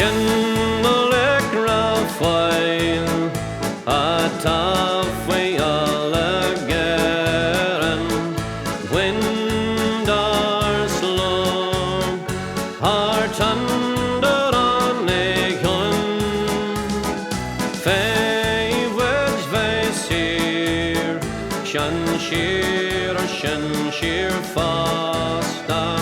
Sin mo laochra fáil atá faoi Uladh Éireann, Bhain dár slógh thar tondar an oigheann. Fé mhuid bheith saor, sinsir ar shinsir fosta.